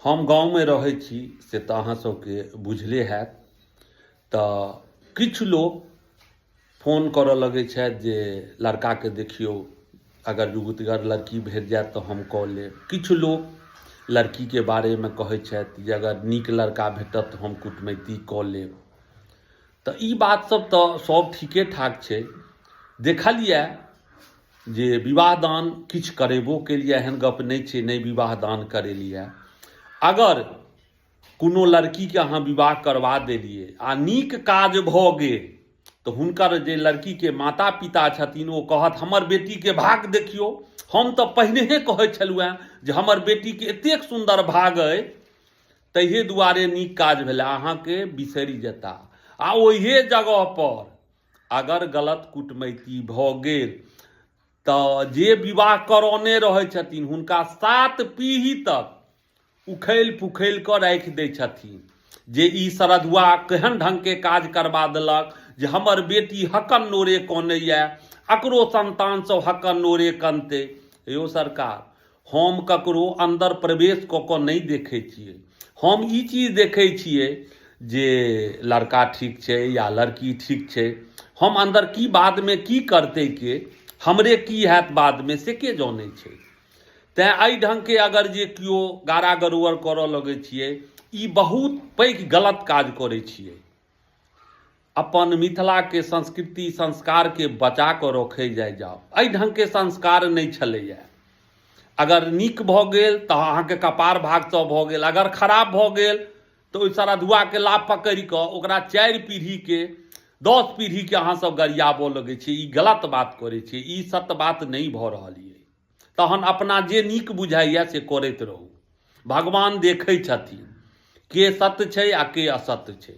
हम गाँवमे रहै छी से तऽ अहाँ सबके बुझले हैत। तऽ किछु लोक फोन करऽ लगै छथि जे लड़काके देखियौ, अगर जुगुतगर लड़की भेट जायत तऽ हम कऽ लेब। किछु लोक लड़कीके बारेमे कहै छथि जे अगर नीक लड़का भेटत तऽ हम कुटमैती कऽ लेब। तऽ ई बात सब तऽ सब ठीके ठाक छै। देखलियै जे विवाह दान किछु करेबो केलियै, एहन गप नहि छै नहि विवाह दान करेलियै। अगर कोनो लड़कीके अहाँ विवाह करबा देलियै आ नीक काज भऽ गेल तऽ हुनकर जे लड़कीके माता पिता छथिन ओ कहत हमर बेटीके भाग देखियौ, हम तऽ पहिनहे कहै छलहुँ हेँ जे हमर बेटीके एतेक सुन्दर भाग अइ, तहिए दुआरे नीक काज भेलै। अहाँके बिसरि जेता। आ ओहिए जगहपर अगर गलत कुटमैती भऽ गेल तऽ जे विवाह करौने रहै छथिन हुनका 7 पीढ़ी तक उखैल पुखैल कऽ राखि दै छथिन जे ई सरधुआ केहन ढङ्गके काज करबा देलक जे हमर बेटी हकन नोरे कनैए, अकरो सन्तान सब हकन नोरे कनतै। यौ सरकार, हम ककरो अन्दर प्रवेश कऽ कऽ नहि देखै छियै। हम ई चीज देखै छियै जे लड़का ठीक छै या लड़की ठीक छै। हम अन्दर की बादमे की करतै, के हमरे की हैत बादमे से के जानै छै। तैँ एहि ढङ्गके अगर जे केओ गारा गरुअर करऽ लगै छियै, ई बहुत पैघ गलत काज करै छियै। अपन मिथिलाके संस्कृति संस्कारके बचा कऽ रखै जाइ जाउ। एहि ढङ्गके संस्कार नहि छलैए। अगर नीक भऽ गेल तऽ अहाँके कपार भागसँ भऽ गेल, अगर खराब भऽ गेल तऽ ओहि सरधुआके लाभ पकड़ि कऽ ओकरा 4 पीढ़ीके 10 पीढ़ीके अहाँसभ गरियाबऽ लगै छियै। ई गलत बात करै छियै, ई सत्य बात नहि भऽ रहल यइ। तहन अपना जे नीक बुझाइए से करैत रहू। भगवान देखै छथिन के सत्य छै आ के असत्य छै।